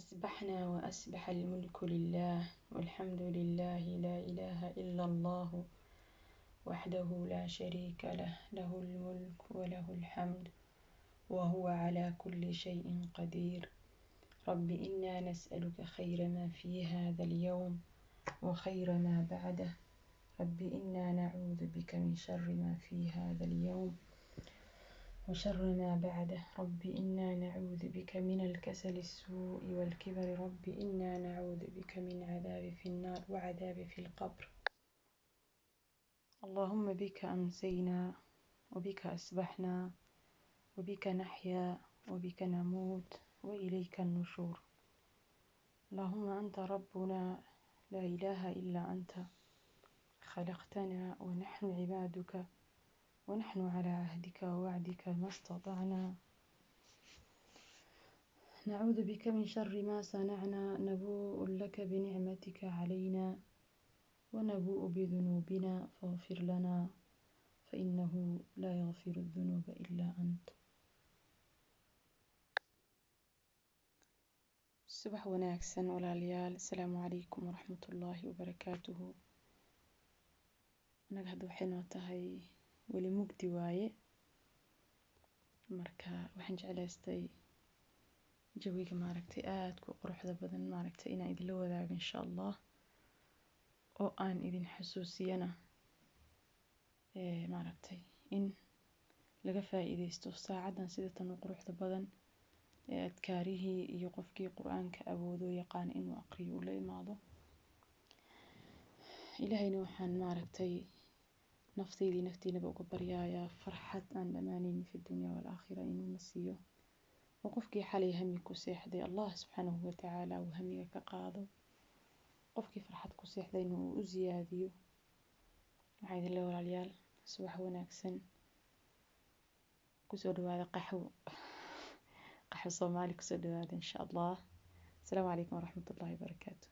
أصبحنا وأصبح الملك لله والحمد لله، لا إله إلا الله وحده لا شريك له، له الملك وله الحمد وهو على كل شيء قدير. رب إنا نسألك خير ما في هذا اليوم وخير ما بعده، رب إنا نعوذ بك من شر ما في هذا اليوم وشر ما بعده، رب إنا نعوذ بك من الكسل السوء والكبر، رب إنا نعوذ بك من عذاب في النار وعذاب في القبر. اللهم بك أمسينا وبك أصبحنا وبك نحيا وبك نموت وإليك النشور. اللهم أنت ربنا لا إله إلا أنت، خلقتنا ونحن عبادك ونحن على عهدك ووعدك ما استطعنا، نعوذ بك من شر ما صنعنا، نبوء لك بنعمتك علينا ونبوء بذنوبنا فاغفر لنا فإنه لا يغفر الذنوب إلا أنت. Subax wanaagsan walaalayaal, asalaamu calaykum waraxmatullaahi wabarakaatuhu. Annaga hadda waxay noo tahay weli mugdi waaye, marka waxaan jeclaystay jawiga maaragtay aadka u quruxda badan maaragtay inaan idinla wadaago insha Allah, oo aan idin xasuusiyana maaragtay in laga faa'iidaysto saacadan sida tan u quruxda badan ee adkaarihii iyo qofkii qur-aanka awoodo yaqaan inuu aqriyo uu la imaado. Ilaahayna waxaan maaragtay naftaydii naftiinaba uga baryayaa farxad aan dhammaanaynin fi dunya wal-aakhira inuu na siiyo, oo qofkii xalay hami ku seexday Allah subxaanahu watacaala uu hamiga ka qaado, qofkii farxad ku seexdayna uu u siyaadiyo. Waxaa idin leeyahay walaalayaal, subax wanaagsan, kusoo dhawaada qaxwo, qaxwo Soomaali kusoo dhawaada insha Allah. Asalaamu calaykum waraxmatullaahi wabarakaatu.